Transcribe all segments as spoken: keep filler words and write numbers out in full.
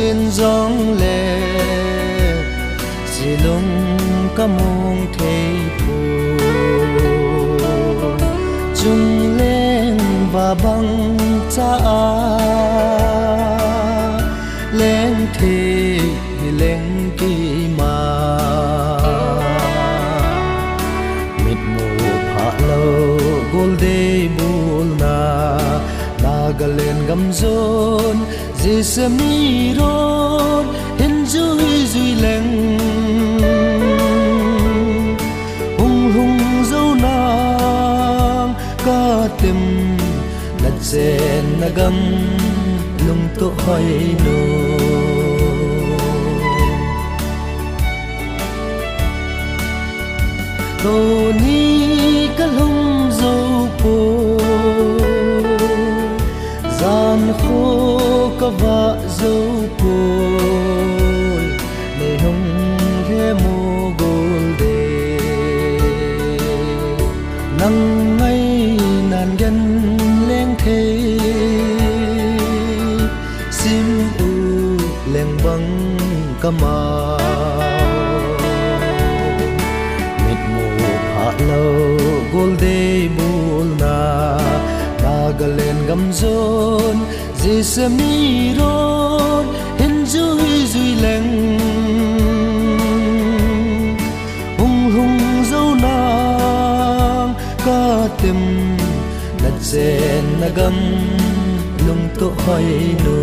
Ken jong le silung ka mong thei pu, chung leng va bang cha a leng thei hi leng ki ma. Mit mu pha lo gol dei bul na, Nagaland gam zon Jisemi ron hin jui jui leng, hung hung zo nang ka tem, na chen na gam lungto hoi nu. Tuni ka lhum zo po, zan kho ka va zo po, nei hung he mo gol de. Nang ngai nan gen leng thei, sim u leng bang ka ma. Mit mu pha lo gol dei bul na, Nagaland gam zon Jisemi ron hin jui jui leng, hung hung zo nang ka tem, na chen na gam lungto hoi nu.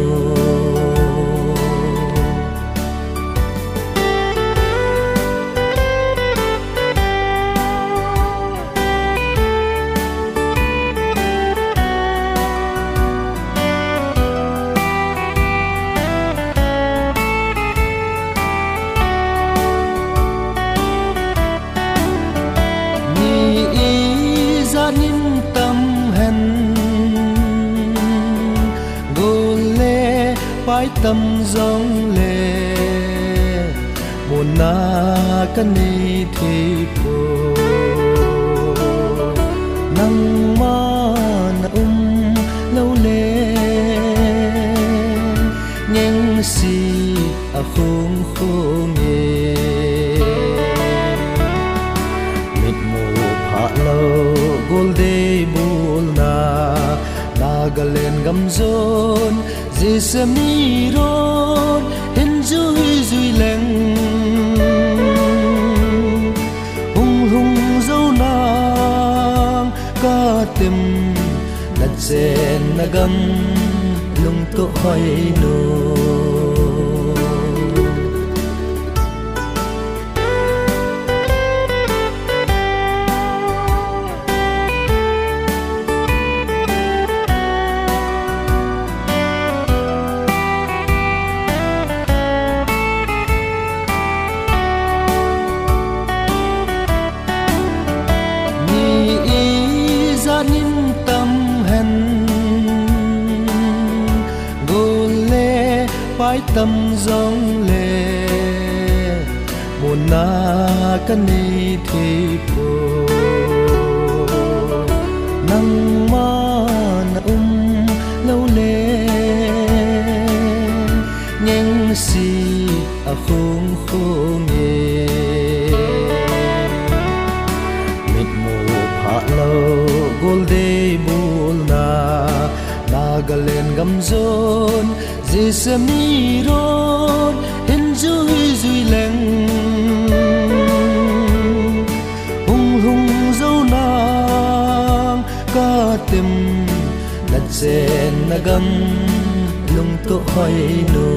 Mi ijat nin tam hen, gol le pai tam jong le, muna ka nei thei po. Nangma na um lo le, ngeng si a khung khung e. Mit mu pha lo gol dei bul na, Nagaland gam zon Jisemi ron hin jui jui leng, hung hung zo nang ka tem, na chen na gam lungto hoi nu. Mi ijat nin tam hen, gol le pai tam jong le, muna ka nei thei po. Nangma na um lo le, ngeng si a khung khung e. Mit mu pha lo gol dei bul na, Nagaland gam zon Jisemi ron hin jui jui leng, hung hung zo nang ka tem, na chen na gam lungto hoi nu.